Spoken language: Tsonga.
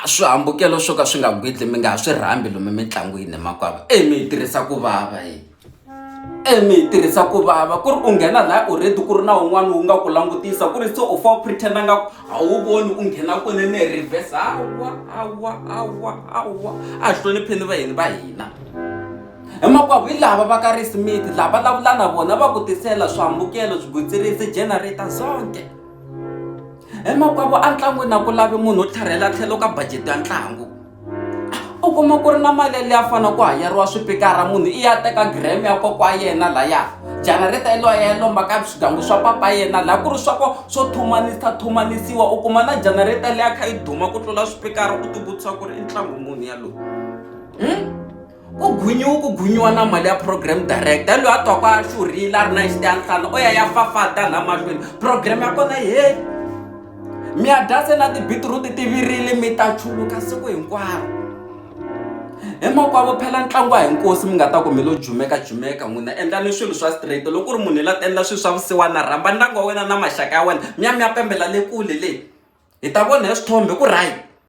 A swihambukelo swo ka swi nga gwitli mi nga ha swi rhambi lomu emitlangwini makwavo e mi yi tirhisa ku vava yi e mi yi tirhisa ku vava ku ri u nghena laya already ku ri na un'wana wu nga ku langutisa ku ri se u fa u pretend-a nga ku a wu voni u nghena kunene hi reverse hawa hawa hawa hawa a hi hlonipheni vaheni va hina hi makwavo hi lava va ka Smith lava vulavula na vona va ku tisela swihambukelo swigwitsirisi generator zonke. He makwavo a ntlangwini a ku lavi munhu wo tlharihela tlhelo ka budget ya ntlangu u kuma ku ri na mali yaliya fanele ku hayariwa swipikara munhu i ya teka gram ya kokwa yena laya generator yaliya ya lomba ka swigangu swa papa yena laha ku ri swa ko swo thumanisa thumanisiwa u kuma na generator liya kha yi duma ku tlula swipikara u ti vutisa ku ri i ntlangu muni ya lowu . Ku gwinyiwa ku gwinyiwa na mali ya program director loyi a twaka a xurhile a ri na xitiyanhlana o ya ya fafata la mahlweni program ya kona yi heli mi ya dya se na ti-beetroot ti virile mi ta chuluka siku hinkwaro hi makwavo phela ntlangu a hi nkosi mi nga ta ku mi lo jumeka jumeka n'wina endlani swilo swa straight loko ku ri munhu la ta endla swilo swa vusiwana rhamba ndyangu wa wena na maxaka ya wena mi ya mi ya pembela le kule le hi ta vona hi swithombe ku right.